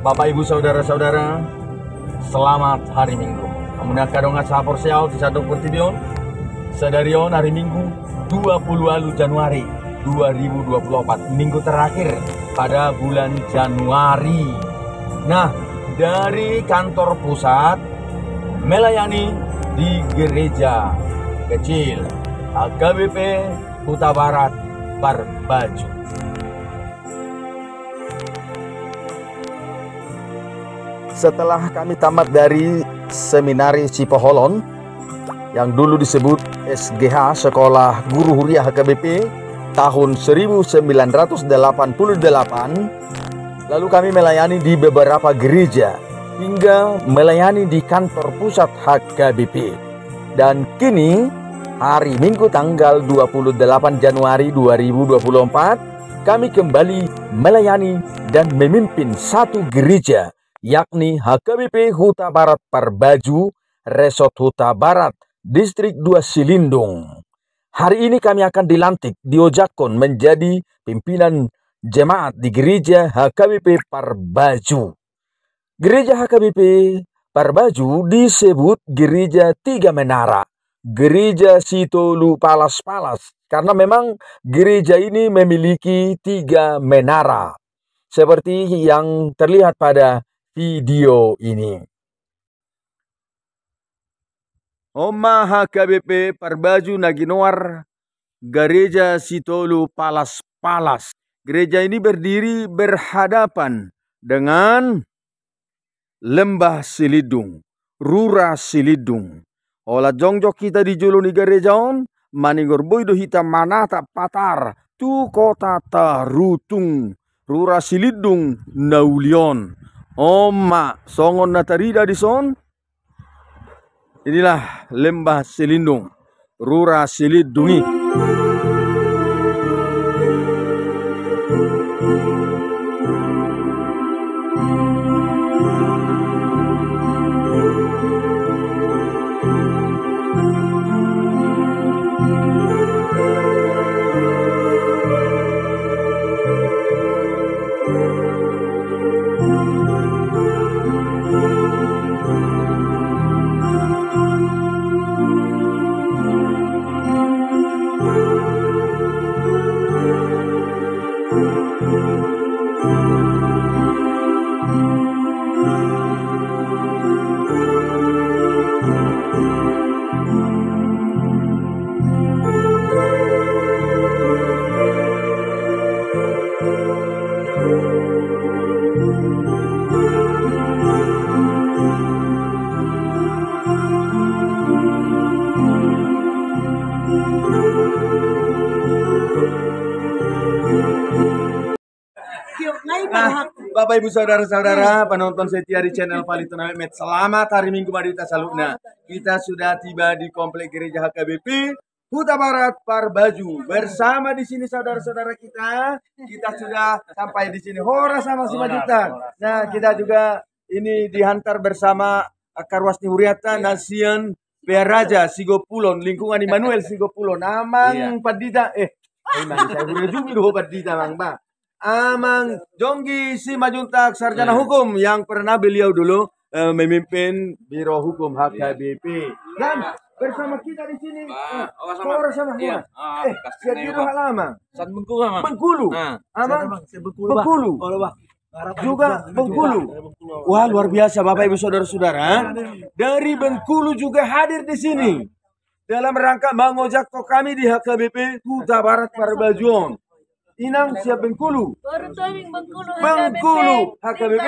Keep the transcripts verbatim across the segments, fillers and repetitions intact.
Bapak, Ibu, saudara-saudara, selamat hari Minggu. Hamu angka dongan sahaporseaon di sandok portibi on, sadari on hari Minggu dua puluh ualu Januari dua ribu dua puluh empat, minggu terakhir pada bulan Januari. Nah, dari kantor pusat melayani di gereja kecil H K B P Hutabarat Parbaju. Setelah kami tamat dari Seminari Sipoholon, yang dulu disebut S G H, Sekolah Guru Huria H K B P, tahun seribu sembilan ratus delapan puluh delapan, lalu kami melayani di beberapa gereja, hingga melayani di kantor pusat H K B P. Dan kini, hari Minggu tanggal dua puluh delapan Januari dua ribu dua puluh empat, kami kembali melayani dan memimpin satu gereja, yakni H K B P Hutabarat Parbaju, Resort Hutabarat, Distrik dua Silindung. Hari ini kami akan dilantik, diojakkon menjadi pimpinan jemaat di gereja H K B P Parbaju. Gereja H K B P Parbaju disebut gereja tiga menara, gereja sitolu palas-palas, karena memang gereja ini memiliki tiga menara, seperti yang terlihat pada video ini. On ma H K B P Parbaju na ginoar gereja sitolu palas-palas. Gereja ini berdiri berhadapan dengan Lembah Silindung, Rura Silindung. Holan jongjong hita di jolo ni gereja on, manigor boi do hita manatap patar tu kota Tarutung, Rura Silindung na uli on. On ma, songon na tarida dison, inilah Lembah Silindung, Rura Silindung i. Nah, Bapak, Ibu, saudara-saudara, penonton setia di channel Palito Namek Met, selamat hari Minggu ma di hita saluhutna. Kita sudah tiba di komplek gereja H K B P Hutabarat Parbaju. Bersama di sini saudara-saudara kita, kita sudah sampai di sini. Horas Ama Simanjuntak. Nah, kita juga ini diantar bersama angka ruas ni hurianta na sian Pearaja Sigopulon, lingkungan Immanuel Sigopulon. Amang Pandita, eh, Amang, saya huria jumi do ho Pandita, Amang, ba. Amang Jonggi Simanjuntak, sarjana hukum yang pernah beliau dulu, eh, memimpin Biro Hukum H K B P. Dan bersama kita di sini, eh, horas Ama, horas. Eh, sian dia do halak, Amang? Sian Bengkulu, Amang. Bengkulu. Amang, Bengkulu. Juga Bengkulu. Wah, luar biasa, Bapak, Ibu, saudara-saudara. Dari Bengkulu juga hadir di sini dalam rangka mangojakkon kami di H K B P Hutabarat Parbaju on. Inang sian Bengkulu. Bengkulu, H K B P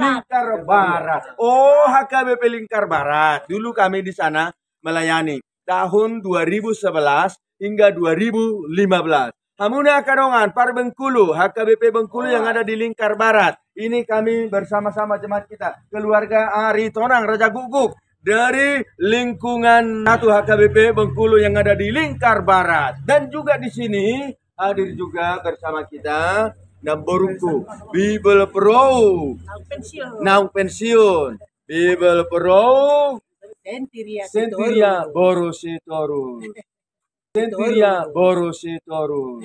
Lingkar Barat. Oh, H K B P Lingkar Barat. Dulu kami di sana melayani tahun dua ribu sebelas hingga dua ribu lima belas. Hamuna angka dongan, parbengkulu, H K B P Bengkulu yang ada di Lingkar Barat. Ini kami bersama-sama jemaat kita, keluarga Aritonang Raja Gukguk dari lingkungan satu H K B P Bengkulu yang ada di Lingkar Barat. Dan juga di sini hadir juga bersama kita namborungku, Bibelvrouw. Naung pensiun. Naung pensiun. Bibelvrouw Sentiria Sitorus. Sentiria Boru Sitorus. Sentiria Boru Sitorus.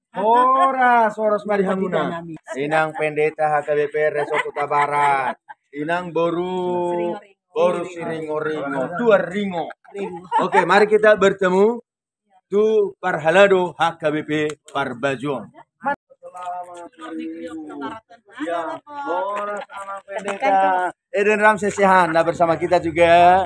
Horas, horas ma di hamuna. Inang Pendeta H K B P Resort Hutabarat. Inang boru, boru Siringoringo, Tuan Ringo. Oke, mari kita bertemu tu parhalado H K B P Parbajuon. Ya, horas Amang Pendeta Eden Ramses Siahaan. Nah, bersama kita juga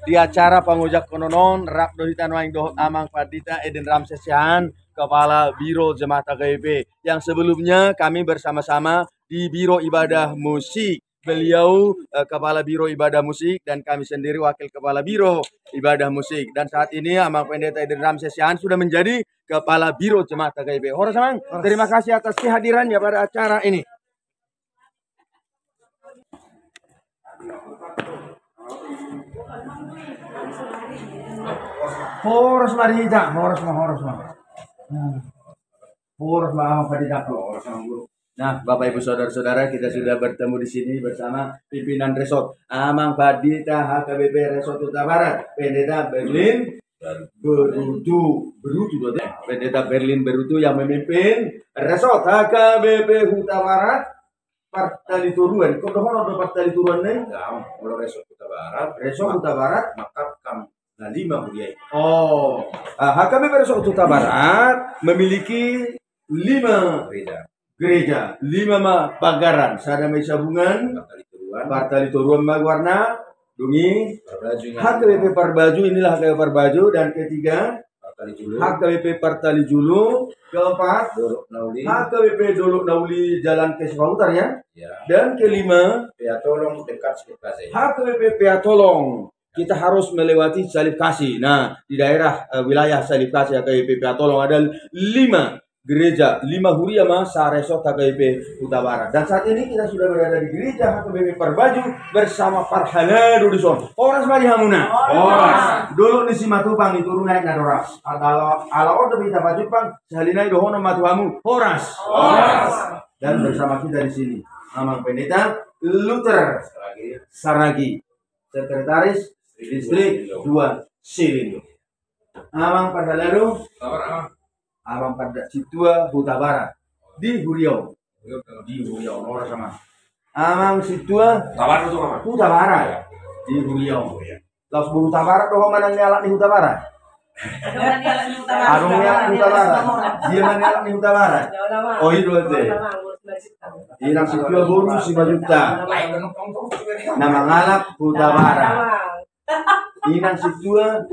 di acara pangojak kononon, rap do hita nuaeng dohot Amang Pandita Eden Ramses Siahaan, Kepala Biro Jemaat H K B P. Yang sebelumnya kami bersama-sama di Biro Ibadah Musik. Beliau, eh, Kepala Biro Ibadah Musik, dan kami sendiri Wakil Kepala Biro Ibadah Musik. Dan saat ini Amang Pendeta Eden Ramses Siahaan sudah menjadi Kepala Biro Jemaat H K B P. Horas, Amang. Horas. Terima kasih atas kehadirannya pada acara ini. Horas ma di hita, horas ma, horas ma. Hmm. Horas ma, Amang Pandita. Horas, Amang Guru. Nah, Bapak Ibu Saudara-saudara, kita sudah bertemu di sini bersama pimpinan resort, Amang Pandita H K B P Resort Hutabarat, Pendeta Berlin Berutu, Berutu, Pendeta Berlin Berutu yang memimpin resort H K B P Hutabarat. Partalitoruan, kau dohonon do partalitoruan ne? Molo Resort Hutabarat, Resort Hutabarat, maka kam na lima huria i. Oh, ah, H K B P Resort Hutabarat memiliki lima gereja. Gereja, lima ma pagaran, sada ma i Sabungan, Partalitoruan. Partalitoruan ma goarna, dung i Parbaju. H K B P Parbaju, inilah H K B P Parbaju, dan ketiga, Partalijulu. H K B P Partalijulu, keempat, Dolok Nauli. H K B P Dolok Nauli Jalan K Sipahutar, ya. Ya. Dan kelima, Peatolong dekat Salib Kasih. H K B P Peatolong. Kita harus melewati Salib Kasih. Nah, di daerah, eh, wilayah Salib Kasih, H K B P Peatolong ada lima gereja, lima huria ma saresort H K B P Hutabarat. Dan saat ini kita sudah berada di gereja H K B P Parbaju bersama parhalado dison. Horas ma di hamuna. Horas. Dolok ni Simatupang, i turun naik na doras. Ala, ala on do hita pajumpang, sahali nai dohonon ma tu hamu. Horas. Horas. Dan bersama kita di sini, Amang Pendeta Luther Saragi. Saragi. Sekretaris Distrik dua Silindo. Amang parhalado, Amang Panda Sintua Hutabarat. Di huria on. Di huria on, horas, Amang. Amang Sintua Hutabarat. Hutabarat. Di huria on. Laos Hutabarat do ho manang ni halak ni Hutabarat. Adong ni halak ni Hutabarat. Dia manang ni halak ni Hutabarat. Oh, i do ate. Inang Sintua boru Simanjuntak na mangalap Hutabarat. Inang Sintua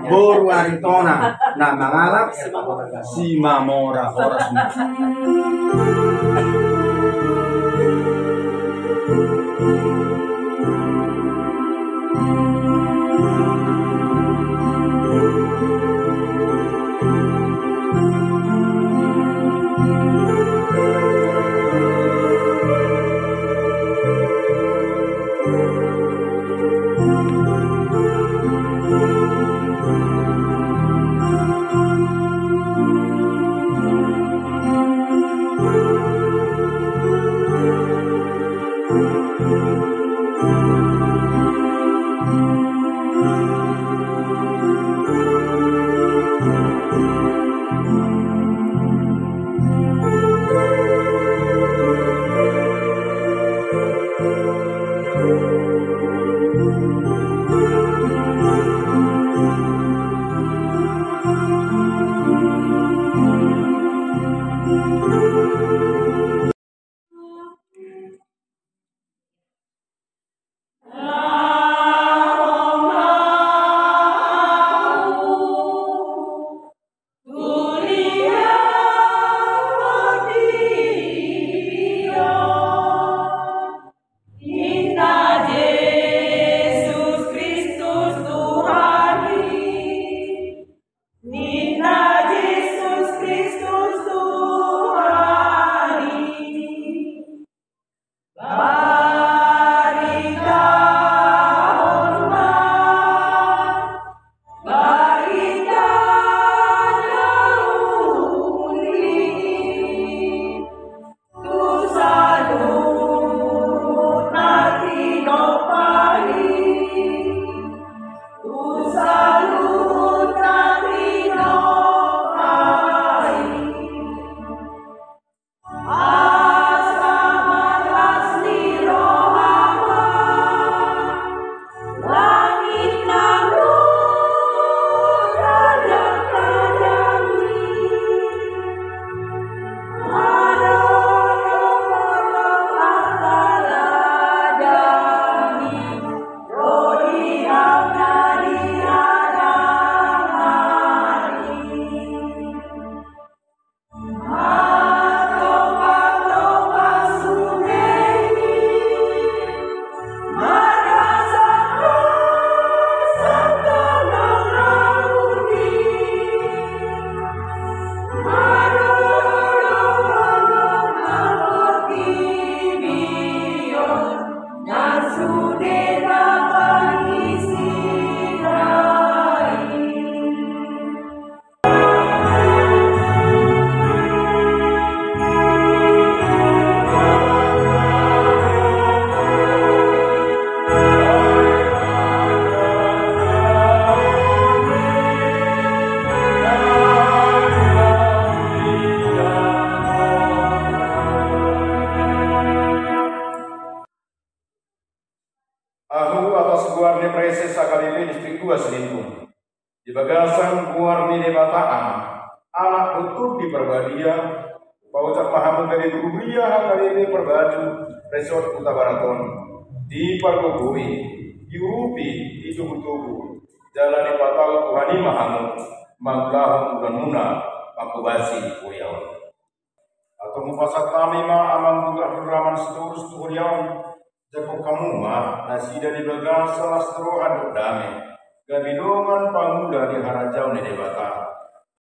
boru Aritonang na mangalap Simamora, horas. Anak dohot Tondi Parbadia, paojak ma hamu gabe huria H K B P Parbaju Resort Hutabarat on, dipargogoi, diurupi, ditogutogu, jala dipatau Tuhan i ma hamu mangulahon ulanmuna mangkobasi huria on. Antong hupasahat hami ma amang boru dohot amang sitorus tu huria on, jangkon hamu ma nasida di bagasan las ni roha dohot dame, gabe dongan pangula di harajaon ni Debata.